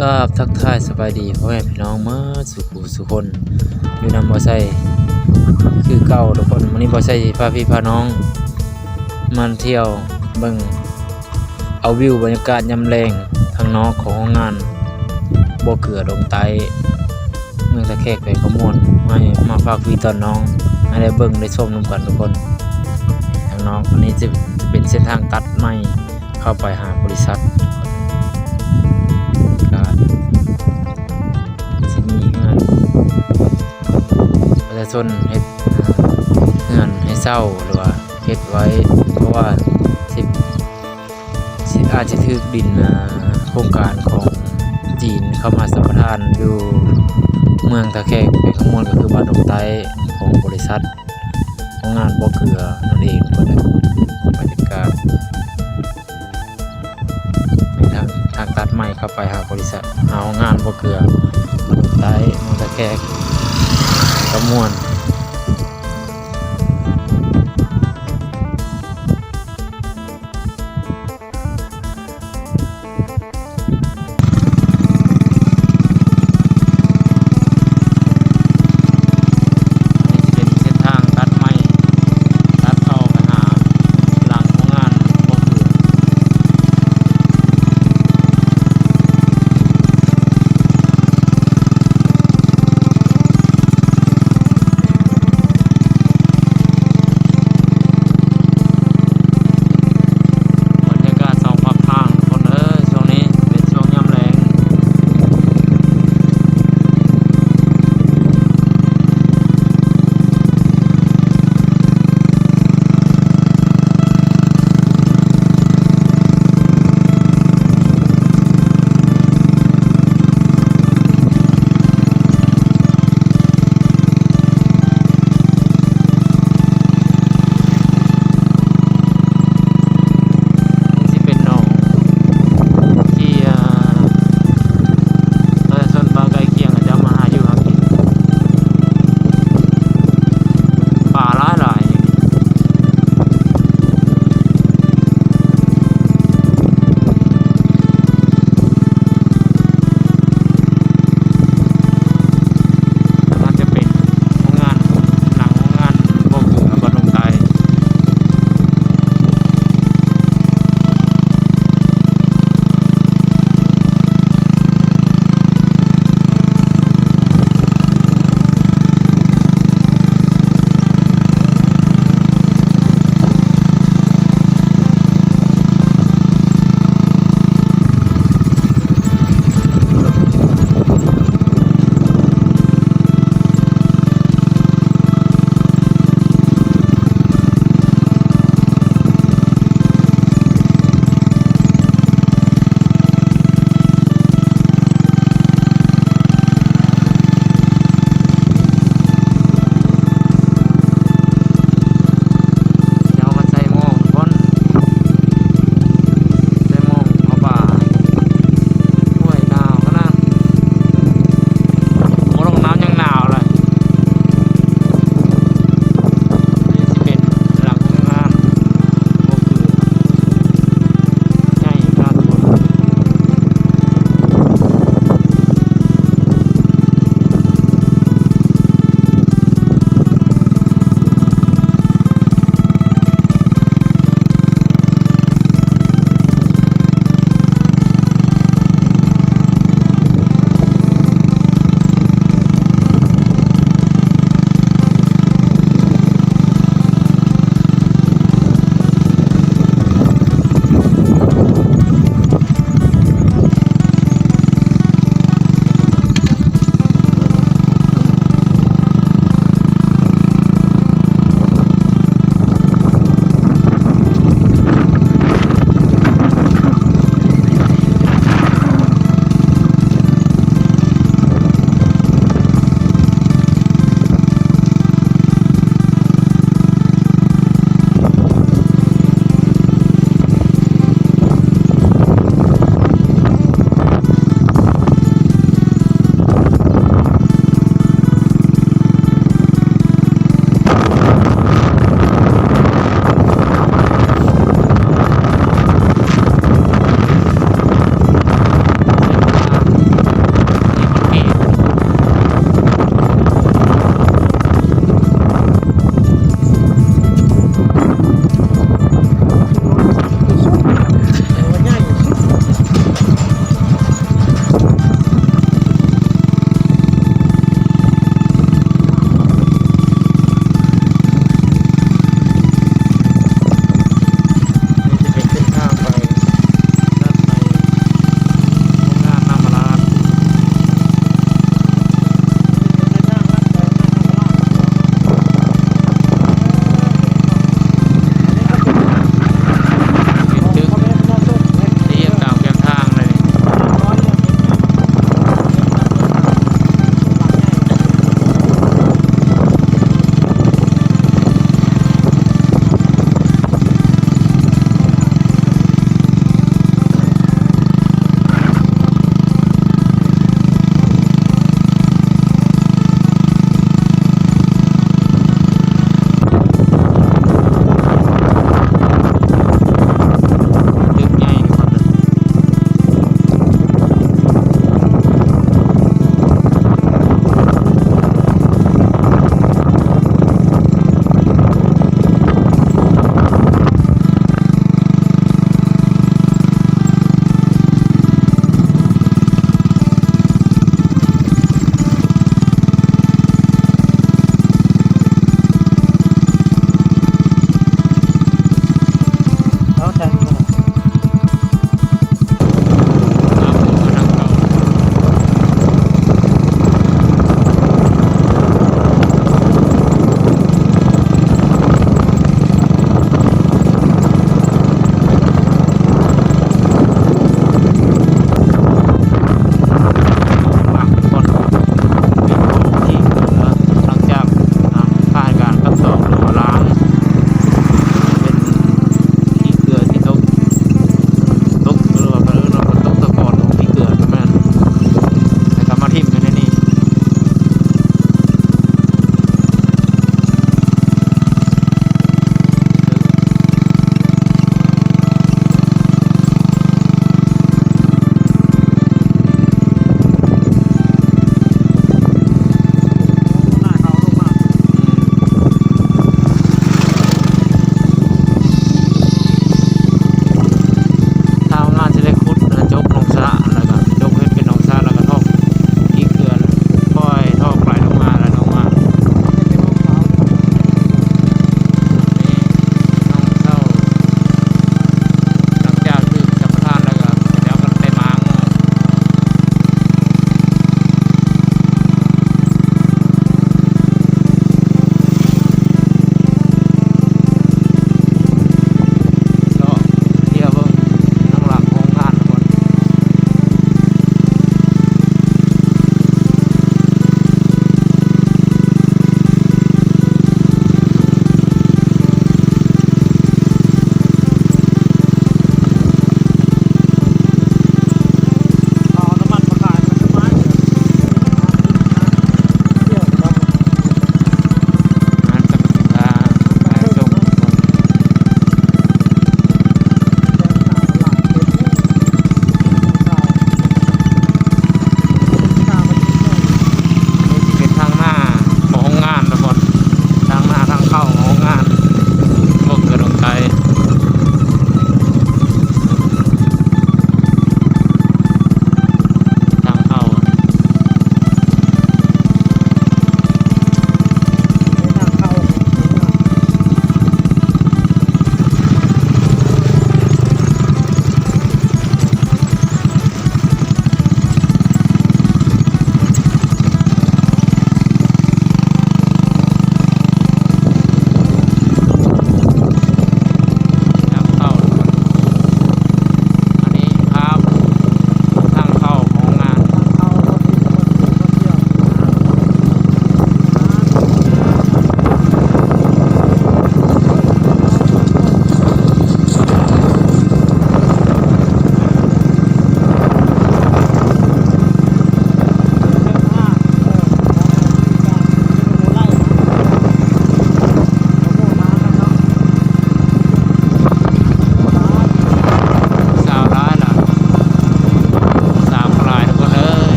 ກາບທັກທາຍສະບາຍດີພໍ່ແມ່ພີ່ນ້ອງໝົດສູ່ຜູ້ສູ່ຄົນ ຢູ່ນຳບໍ່ໄຊຄືເກົ່າທຸກຄົນ. ມື້ນີ້ບໍ່ໄຊຊິພາພີ່ພານ້ອງມາທ່ຽວເບິ່ງ ເອົາວິວບັນຍາກາດຍາມແລງທາງນອກຂອງໂຮງງານບໍ່ເກືອດົງໃຕ້ ເມືອງທ່າແຂກ ແຂວງຄຳມ່ວນ ໃຫ້ມາຝາກພີ່ຕອນນ້ອງ ໃຫ້ໄດ້ເບິ່ງໄດ້ຊົມນຳກັນທຸກຄົນ. ທາງນອກອັນນີ້ຈະ ຈະເປັນເສັ້ນທາງຕັດໃໝ່ເຂົ້າໄປຫາບໍລິສັດ ກະຊິມີເຮືອນ ປະຊາຊົນເຮັດເຮືອນໃຫ້ເຊົ່າ ຫຼືວ່າເຮັດໄວ້ ເພາະວ່າຊິ ຊິ ອາດຊິຖືກດິນ ອາ ໂຄງການຂອງຈີນເຂົ້າມາສຳປະທານຢູ່ເມືອງທ່າແຂກ ແຂວງຄຳມ່ວນ ກໍຄືບ້ານດົງໃຕ້ ຂອງບໍລິສັດໂຮງງານບໍ່ເກືອນັ້ນເອງ. ບັນຍາກາດ ໃນທາງ ທາງຕັດໃໝ່ເຂົ້າໄປຫາບໍລິສັດ ຫາໂຮງງານບໍ່ເກືອ ໃຕ້ເມືອງທ່າແຂກ ກະມ່ວນ